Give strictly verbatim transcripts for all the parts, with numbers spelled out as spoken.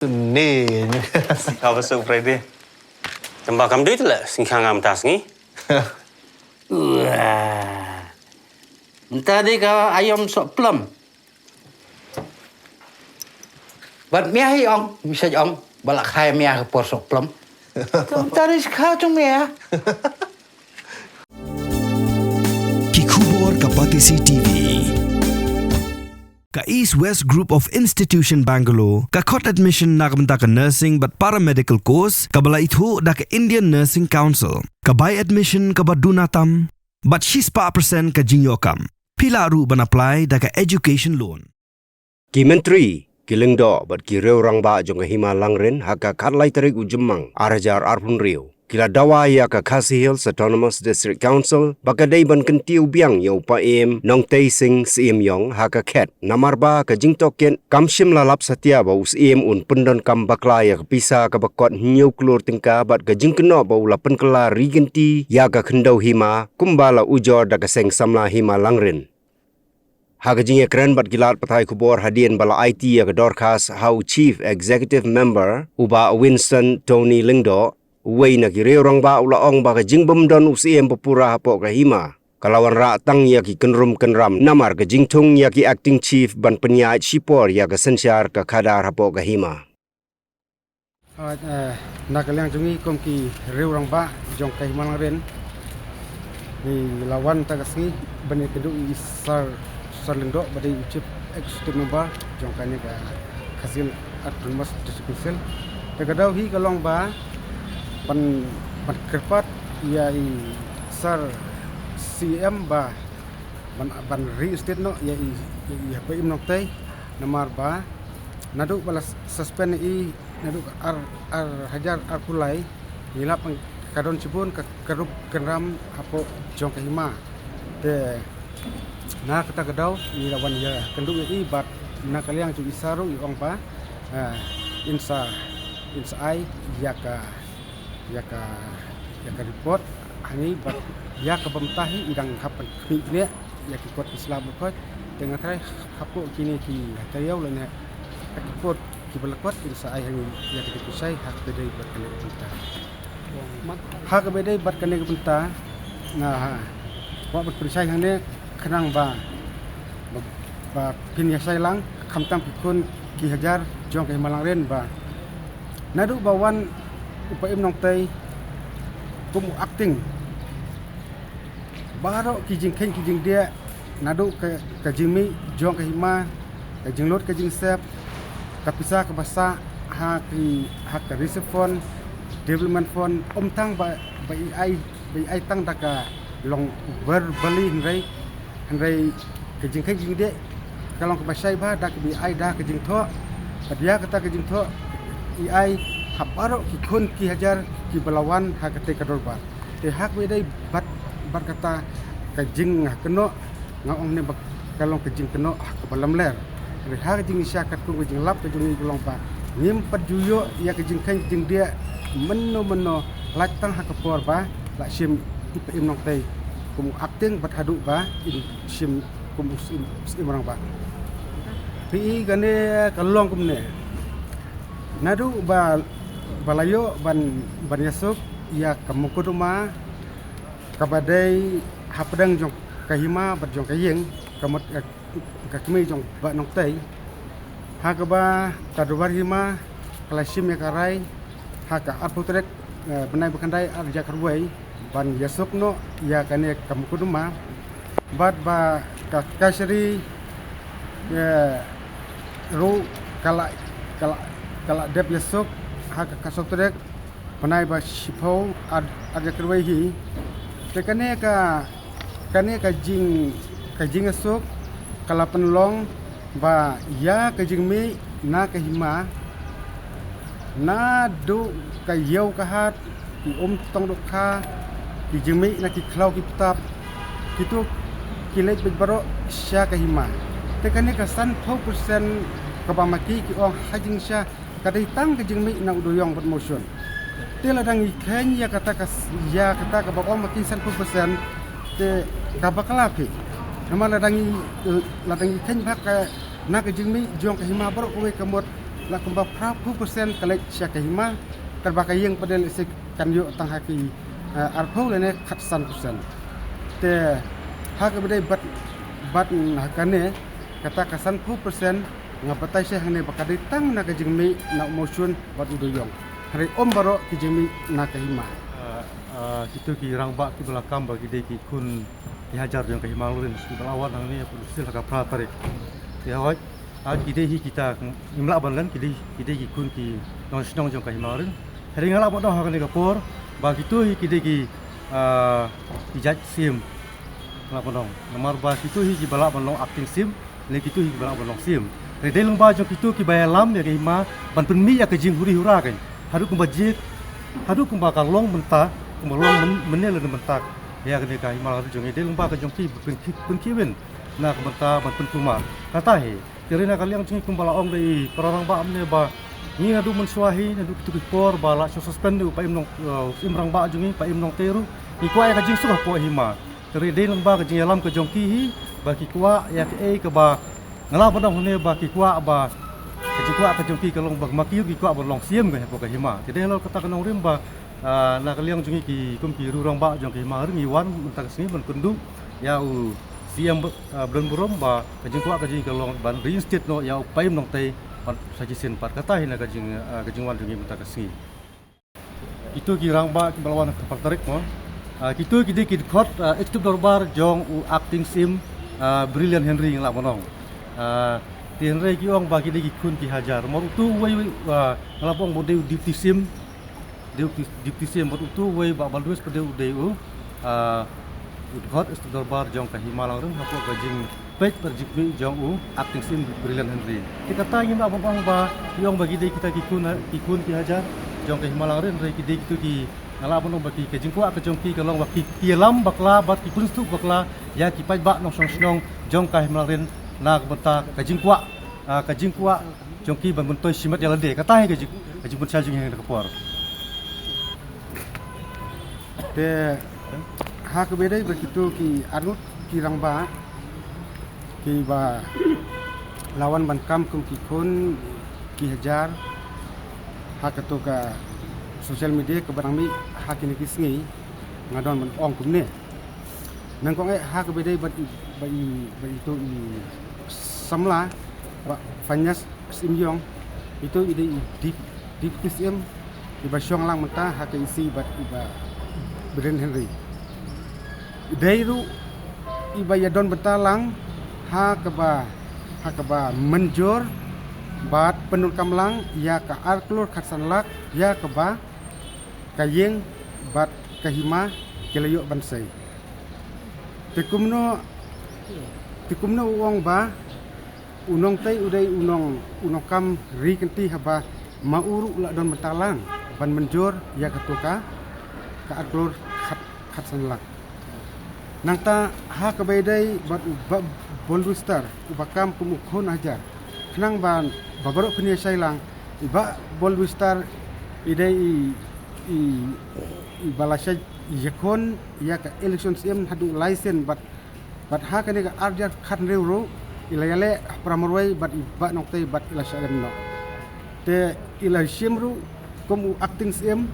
Ni. Ka ba suk Friday. Tamba kam dei te la sing khang am tas ngi. Wah. Mynta dei ka aïom soh plum. Bad mia hi ong, misa ong, ba la khai mia ka por soh plum. Mynta dei ska chung mia. Ki khubor ka Batesi T V. Ka East West Group of Institution Bangalore ka khot admission na ka bynta ka nursing bad paramedical course kaba la ithuh da ka Indian Nursing Council. Ka bai admission kaba duna tam bad shispah percent ka jingïoh kam. Phi lah ruh ban apply da ka education loan. Ki Myntri, ki Lyngdoh bad ki Riew Rangbah jong ka Hima Langrin ha ka khatlai tarik u Jymmang ar hajar arphew hynriew ki la dawa ïa ka Khasi Hills Autonomous District Council ba ka dei ban kyntiew biang ïa u Paiem Nongtei Singh Syiemiong ha ka khet, namar ba ka jingtohkit kam shym la lap satia ba u Syiem un pyndonkam bakla ïa ka pisa kaba kot hynñiew klur tyngka bad ka jingkynnoh ba u la pynkylla ri kynti ïa ka khyndew hima kumba la ujor da ka seng samla Hima Langrin. Ha ka jingïakren bad ki lad pathai khubor hadien ba la aiti ïa ka dorkhas ha u Chief Executive Member u Bah Winston Tony Lyngdoh, uwei na ki Riew Rangbah u la ong ba ka jingbym don u Syiem ba pura hapoh ka hima ka la wanrah tang ïa ki kynrum kynram namar ka jingthung ïa ki Acting Chief ban pynïaid shipor ïa ka synshar ka khadar hapoh ka hima. Ah, eh, na ka liang jong ngi kum ki Riew Rangbah jong ka Hima Langrin, ngi la wan ta ka sngi ban ïakynduh ïa i Sir, Sir Lyngdoh ba dei u Chief Executive Member jong kane ka Khasi Hills Autonomous District Council. Te ka daw hi ka long ba ban, ban kyrpad ïa i Sir Syiem ba ban, ban reinstate noh ïa i, ïa i Paiem Nongtei, namar ba naduh ba la suspend ïa i naduh ar, ar hajar arphew lai, ngi lap ka don shibun ka kynrum kynram hapoh jong ka hima. Te na kata ka daw ngi la wan ïakynduh ïa i bad na ka liang jong i Sir ruh i ong ba, ah, in sa, in sa ai ïa ka, ïa ka, ïa ka report ha ngi bad ïa ka bynta hi i dang hap ban khmih ne ïa ki kot ki sla ba khot. Te nga tharai hapoh kine ki taïew lane ha ki kot kiba la kot in sa ai ha ngi ïa ka dei pynshai ha kaba dei bad kane ka bynta. Ha kaba dei bad kane ka bynta nga ha, kwah ban pynshai hangne khnang ba, ba, ba phin ïa shai lang khamtam ki khun ki hajar jong ka Hima Langrin ba naduh ba wan u Paiem Nongtei kum u Acting, baroh ki jingkheiñ ki jingdiah, naduh ka, ka jingmih jong ka hima, ka jinglut ka jingsep, ka pisa kaba sah ha ki, ha ka Reserve Fund, Development Fund, ym tang ba, ba i ai, ba i ai tang da ka long verbally, hynrei, hynrei ka jingkheiñ jingdiah ka long kaba shai bha da kaba i ai da ka jingthoh. Bad ïa kata ka jingthoh i ai ha baroh ki khun ki hajar kiba la wan ha katei ka dorbar. Te ha kaba ïadei bad, bad kata ka jingkynnoh, nga ong ne ba ka long ka jingkynnoh ha kaba lamler. Hynrei ha ka jingshisha katkum ka jinglap ka jong ngi ka long ba ngim pat ju ïoh ïa ka jingkheiñ jingdiah mynno mynno, lait tang ha ka por ba la shim i Paiem Nongtei kum u Acting bad haduh ba in shim kum u Syiem, Syiem Rangbah. Phi i kane ka long kumne. Naduh ba, ba la ïoh ban, ban ïasuk ïa ka mukotduma kaba dei hapdeng jong ka hima bad jong ka ïing, ka mut, eh, ka kmie jong Bah Nongtei, ha kaba ka dorbar hima ka la shim ïa ka rai ha ka arphew tarik, eh, bnai ba khyndai ar hajar khatwei ban ïasuk noh ïa kane ka mukotduma. Bad ba ka kashari, eh, ruh ka la, ka la, ka la dep ïasuk ha ka khatsaw tarik bnai ba shiphew ar, ar hajar khatwei hi. Te kane ka, kane ka jing, ka jingïasuk ka la pynlong ba ïa ka jingmih na ka hima, naduh ka ïew ka hat, ki um tong dohkha, ki jingmih na ki khlaw ki btap, kitu ki leit beit baroh sha ka hima. Te kane ka sanphew percent kaba ma ki ki ong ha jingshisha ka dei tang ka jingmih na u dewïong bad mawshun. Te lada ngi kheiñ ïa kata ka s-, ïa kata kaba ong ma ki sanphew percent, te ka bakla phi. Namar lada ngi, lada ngi kheiñ bha ka na ka jingmih jong ka hima baroh kawei ka mut La kumba phra phew percent ka leit sha ka hima, katba ka ïing pat de lehse kan ïoh tang ha ki, eh, arphew lane khatsan percent. Te ha kaba dei bad, bad ha kane, kata ka sanphew percent nga batai sha hangne ba ka dei tang na ka jingmih na u mawshun bad u dewïong. Hynrei ym baroh ki jingmih na ka hima. Ah, ah, kito ki rangbah kiba la kam ba ki dei ki khun ki hajar jong ka hima Langrin kiba la wan hangne ha u sil ha ka phra tarik. Te hooid, ah, ki dei hi kita, ngim lah ban len, ki dei, ki dei ki khun ki nongshong shnong jong ka hima Langrin. Hynrei nga lah ban ong ha kane ka por ba kito hi ki dei ki, ah, ki jait syiem. Nga lah ban ong. Namar ba kito hi kiba lah ban long acting syiem, lane kito hi kiba lah ban long syiem. Hynrei dei lyngba jong kito kiba ïalam ïa ka hima ban pynmih ïa ka jinghuri hura kein. Haduh kumba jied, haduh kumba ka long mynta, kumba long myn-, mynne lane mynta ïa kane ka hima Langrin jong ngi, dei lyngba ka jong ki ban pynkhih, pynkhih win na ka bynta ban pynkulmar. Kata hi, te hynrei na ka liang jong ngi kumba la ong da i para rangbah mynne ba ngi naduh mynshuwa hi, naduh kito ki por ba la shu suspend u Paiem Nong, eh, u Syiem Rangbah jong ngi, Paiem Nongtei ruh, ngi kwah ïa ka jingsuk hapoh hima. Te hynrei dei lyngba ka jingïalam ka jong ki hi ba ki kwah ïa kaei kaba nga lah ban ong hangne ba ki kwah ba ka jingkwah ka jong ki ka long ba ma ki ruh ki kwah ban long syiem ka hapoh ka hima. Te dei halor kata ka nongrim ba, ah, na ka liang jong ngi ki kum ki rangbah jong ka hima Langrin ngi wan mynta ka sngi ban kynduh ïa u Syiem, ah, Brenburom ba ka jingkwah ka jong ki ka long ban reinstate noh ïa u Paiem Nongtei ban sa shisien pat. Kata hi na ka jing, ah, ka jingwan jong ngi mynta ka sngi. Kito ki rangbah kiba la wan ha ka phra tarik mo. Ah, kito ki dei ki dkhot, ah, executive dorbar jong u acting syiem, ah, Brilliant Henry nga lah ban ong. Ah, te hynrei ki ong ba ki dei ki khun ki hajar. Namar uto uwei, ah, nga lah ban ong ba u dei u deputy syiem, deputy, deputy syiem, bad uto uwei Bah Baldwis pat de u dei u, ah, u dkhot executive dorbar jong ka hima Langrin hapoh ka jing peit bad jingmih jong u acting syiem Brilliant Henry. Te kata ngim lah ban ong ba, ki ong ba ki dei kita ki khun, ki khun ki hajar jong ka hima Langrin, hynrei ki dei kito ki, nga lah ban ong ba ki, ka jingkwah ka jong ki ka long ba ki, ki ïalam bakla bad ki pynsuk bakla ïa ki paidbah nongshong shnong jong ka hima Langrin na ka bynta ka jingkwah, ah, ka jingkwah jong ki ban myntoi shimet ïa lade. Kata hi ka jing, ka jingpynshai jong ngi ha kane ka por. Te ha kaba dei ba kito ki arngut ki rangbah kiba la wan ban kam kum ki khun ki hajar ha kato ka social media kaba nang mih ha kine ki sngi, nga don ban ong kumne. Nang kong eh ha kaba dei bad i, bad i, bad ito i samla, Bah Phineas Syiemlieh, ito i dei i dip, dip ki syiem iba shong lang mynta ha ka E C bad i Bah Brilliant Henry. I dei ruh iba ïadon bynta lang ha kaba, ha kaba mynjur bad pyndonkam lang ïa ka ar klur khatsan lak ïa kaba ka ïing bad ka hima ki la ïoh ban sei. Te kumno, te kumno u ong ba u Nongtei u dei u nong, u nongkam ri kynti haba ma u ruh u la don bynta lang ban mynjur ïa kato ka, ka ar klur khat, khatsan lak. Nangta ha kaba ïadei bad u Bah Baldwis Star uba kam kum u khun hajar. Khnang ba, ba baroh phin ïa shai lang, i Bah Baldwis Star i dei i, i, iba la shah ïakhun ïa ka election syiem haduh lai sien bad, bad ha kane ka ar hajar khathynriew ruh i la ïaleh ha Pra Marwei bad i Bah Nongtei bad i la shah lem noh. Te i la shim ruh kum u acting syiem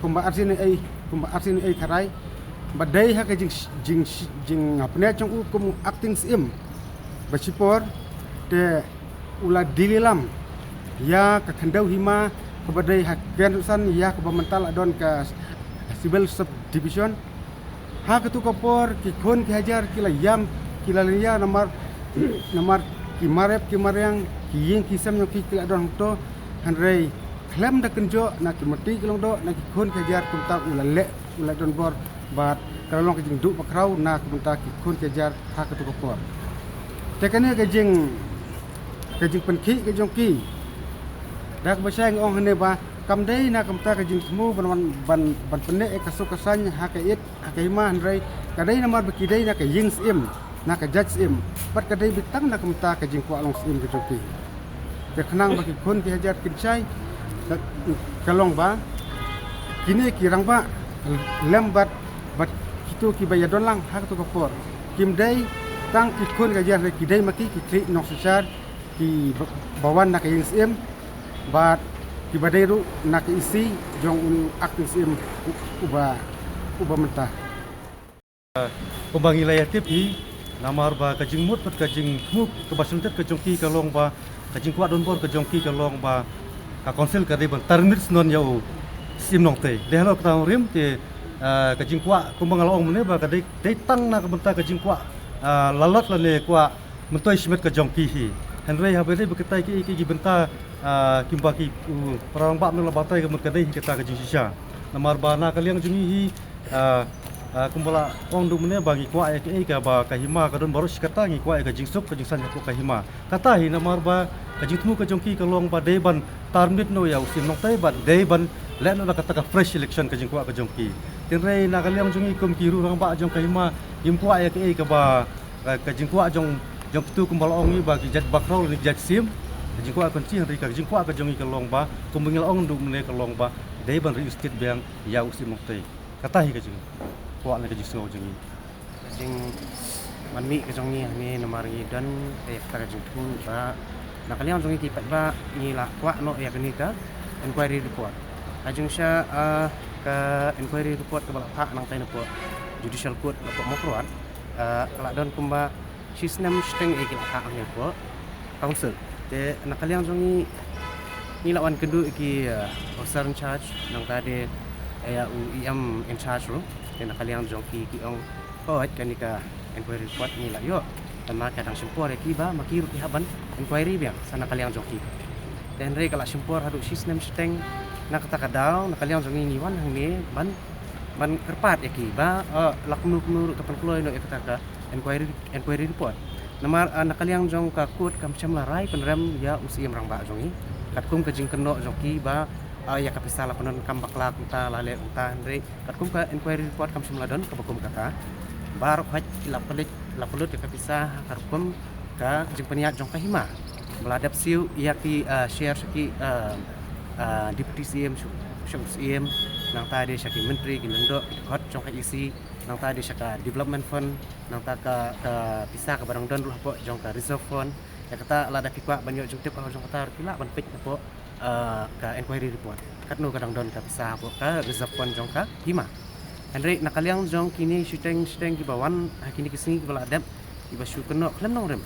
kumba arsien ei, kumba arsien ei kharai. Ba dei ha ka jing, jing, jingpynïaid jong u kum u acting syiem ba shipor, te u la dei lilam ïa ka khyndew hima kaba dei ha Kynsan ïa kaba mynta la don ka Civil Subdivision. Ha kato ka por ki khun ki hajar ki la ïam, ki la lynñia namar, namar ki marep ki mariang, ki ïing ki sem jong ki ki la don hangto. Hynrei khlem da kynjoh na ki mati ki lyngdoh na ki khun ki hajar, kumta u la leh, u la don bor bad ka la long ka jingduh bakhraw na ka bynta ki khun ki hajar ha kato ka por. Te kane ka jing, ka jingpynkhih ka jong ki, da kaba shai nga ong hangne ba kam dei na ka bynta ka jingthmu ban, ban, ban, ban pynneh ïa ka suk ka saiñ ha ka ïit ha ka hima, hynrei ka dei namar ba ki dei na ka ïing syiem, na ka jait syiem, bad ka dei beit tang na ka bynta ka jingkwah long syiem ka jong ki. Te khnang ba ki khun ki hajar kin shai, ka, ka long ba kine ki rangbah lem bad, bad kito kiba ïadon lang ha kato ka por, kim dei tang ki khun ki hajar, hynrei ki dei ma ki, ki khlieh nongsynshar kiba, ba wan na ka ïing syiem. Bad kiba dei ruh na ka E C jong u acting Syiem u-, uba, uba mynta. Kumba ngi la ïatip hi, namar ba ka jingmut bad ka jingthmu kaba shongtet ka jong ki ka long ba, ka jingkwah donbor ka jong ki ka long ba ka council ka dei ban tarmit snon ïa u Syiem Nongtei. Dei halor kata ruh te, ah, ka jingkwah kumba nga la ong mynne ba ka dei, dei tang na ka bynta ka jingkwah, ah, lalot lane kwah myntoi shimet ka jong ki hi. Hynrei haba dei ba kitai ki, ki, ki bynta, ah, kumba ki, uh, para rangbah mynne la batai ka mut ka dei hi kata ka jingshisha. Namar ba na ka liang jong ngi hi, ah, ah, kumba la ong duh mynne ba ngi kwah ïa kaei kaba ka hima ka don baroh shi katta, ngi kwah ïa ka jingsuk ka jingsaiñ hapoh ka hima. Kata hi namar ba ka jingthmu ka jong ki ka long ba dei ban tarmit noh ïa u Syiem Nongtei bad dei ban leh noh da kata ka fresh election ka jingkwah ka jong ki. Hynrei na ka liang jong ngi kum ki rangbah jong ka hima, ngim kwah ïa kaei kaba, ka, ka jingkwah jong, jong kito kumba la ong ngi ba ki jait bakhraw ne ki jait syiem, ka jingkwah kan chi, hynrei ka jingkwah ka jong ngi ka long ba, kumba ngi la ong duh mynne ka long ba, dei ban riewspah biang ïa u Syiem Nongtei. Kata hi ka jingkwah ne ka jingsngew jong ngi. Ka jingwanmih ka jong ngi hangne namar ngi don ïa kata ka jingthmu ba na ka liang jong ngi ki paidbah ngi la kwah noh ïa kane ka inquiry report. Ha jingshisha, ah, ka inquiry report kaba la phah nangtai napoh Judicial Court napoh Mawkyrwat, ah, ka la don kumba shisnem shiteng ïa ki la phah hangne hapoh Council. Te na ka liang jong ngi, ngi la wan kynduh ïa ki, eh, officer in charge, nangta de, eh, ïa u E M in charge ruh. Te na ka liang jong ki ki ong, "Hooid, kane ka inquiry report ngi la ïoh. Tangba ka dang shim por ïa ki ba ma ki ruh ki hap ban inquiry biang sa na ka liang jong ki." Te hynrei ka la shim por haduh shisnem shiteng, na kata ka daw na ka liang jong ngi ngi wan hangne ban, ban kyrpad ïa ki ba, eh, la kumno kumno ruh to pynkloi noh ïa kata ka inquiry, inquiry report. Namar, ah, na ka liang jong ka court kam shym la rai pynrem ïa u Syiem Rangbah jong ngi. Katkum ka jingkynnoh jong ki ba, ah, ïa ka pisa la pyndonkam bakla kumta la leh kumta, hynrei katkum ka inquiry report kam shym la don kaba kum kata. Baroh khoit ki la pynlut, la pynlut ïa ka pisa ha ka rukom ka jingpynïaid jong ka hima. Ba la dep siew ïa ki, ah, share sha ki, ah, ah, Deputy Syiem, sha u, sha u Syiem, nangta de sha ki myntri, ki lyngdoh, ki dkhot jong ka E C, nangta de sha ka Development Fund, nangta ka, ka pisa kaba dang don ruh hapoh jong ka Reserve Fund. Ïa kata lada phi kwah ban ïoh jingtip halor jong kata ruh phi lah ban peit hapoh, eh, ka inquiry report. Katno ka dang don ka pisa hapoh ka Reserve Fund jong ka hima. Hynrei na ka liang jong kine shiteng shiteng kiba wan ha kine ki sngi kiba la dep, kiba shu kynnoh khlem nongrim.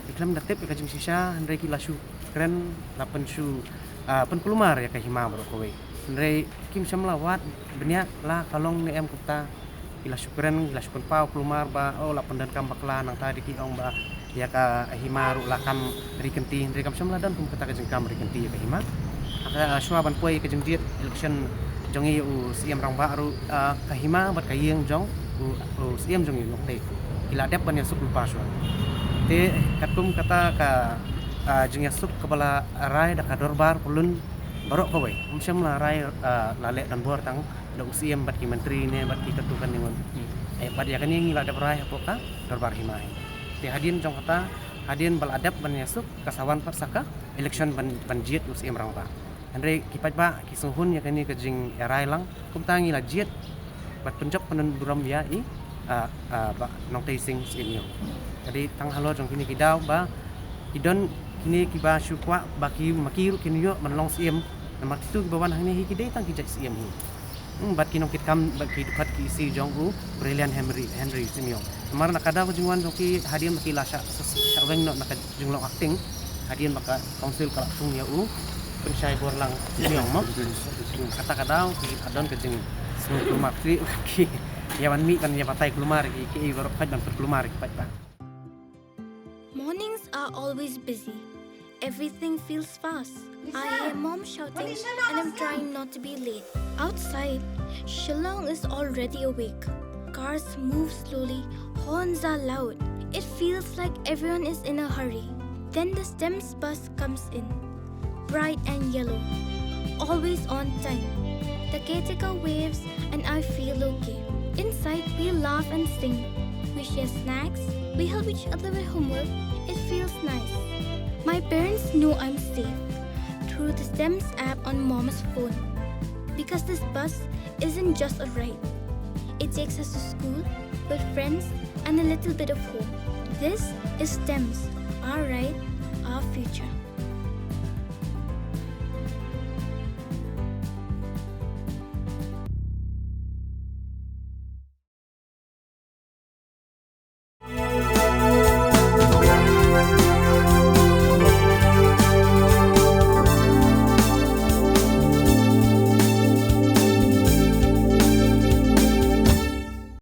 Ki khlem da tip ïa ka jingshisha, hynrei ki la shu kren, la pynshu, ah, pynkulmar ïa ka hima baroh kawei. Hynrei kim shym la wad bniah la ka long ne em kumta. Ki la shu kren, ki la shu pynpaw kulmar ba, oh, la pyndonkam bakla, nangta de ki ong ba ïa ka hima ruh la kam ri kynti, hynrei kam shym la don kum kata ka jingkam ri kynti ïa ka hima. Ha ka, ah, shuwa ban poi ka jingjied election jong ngi ïa u Syiem Rangbah ruh, ah, ka hima bad ka ïing jong u, u Syiem jong ngi u Nongtei ki la dep ban ïasuk lypa shuwa. Te katkum kata ka, ah, jingïasuk kaba la rai da ka dorbar pyllun baroh kawei. Ym shym la rai, ah, la leh donbor tang da u Syiem bad ki myntri ne bad ki katto katne ngut. Hmm. Eh, bad ïa kane ngi la dep rai hapoh ka dorbar hima hi. Te hadien jong kata, hadien ba la dep ban ïasuk, ka sa wan pat sa ka election ban, ban jied u Syiem Rangbah. Hynrei ki paidbah ki sngewhun ïa kane ka jingïarai lang, kumta ngi la jied bad pynjop pynburom ïa i, ah, ah, Bah Nongtei Sing Syiem Ïew. Ka dei tang halor jong kine ki daw ba ki don kine kiba shu kwah ba ki ma ki ruh kin ïoh ban long syiem. Namar kito kiba wan hangne hi ki dei tang ki jait syiem hi. Hmm, bad ki nongkitkam, bad ki dkhot ki E C jong u Brilliant Henry, Henry Syiem Ïew. Namar na ka daw ka jingwan jong ki hadien ba ki la shah, shah weng noh na ka jinglong acting, hadien ba ka council ka la thung ïa u Pynshai Borlang Syiem Ïew mo. Kata ka daw ki la don ka jingsngew kulmar, ki, ki ïa wan mih ban ïa batai kulmar ki, ki baroh khoit ban pynkulmar ki paidbah. Mornings are always busy. Everything feels fast. I hear mom shouting and I'm trying not to be late. Outside, Shillong is already awake. Cars move slowly, horns are loud. It feels like everyone is in a hurry. Then the STEMS bus comes in, bright and yellow, always on time. The caretaker waves and I feel okay. Inside, we laugh and sing. We share snacks. We help each other with homework. It feels nice. My parents know I'm safe through the STEMS app on mom's phone. Because this bus isn't just a ride. It takes us to school, with friends, and a little bit of home. This is STEMS, our ride, our future.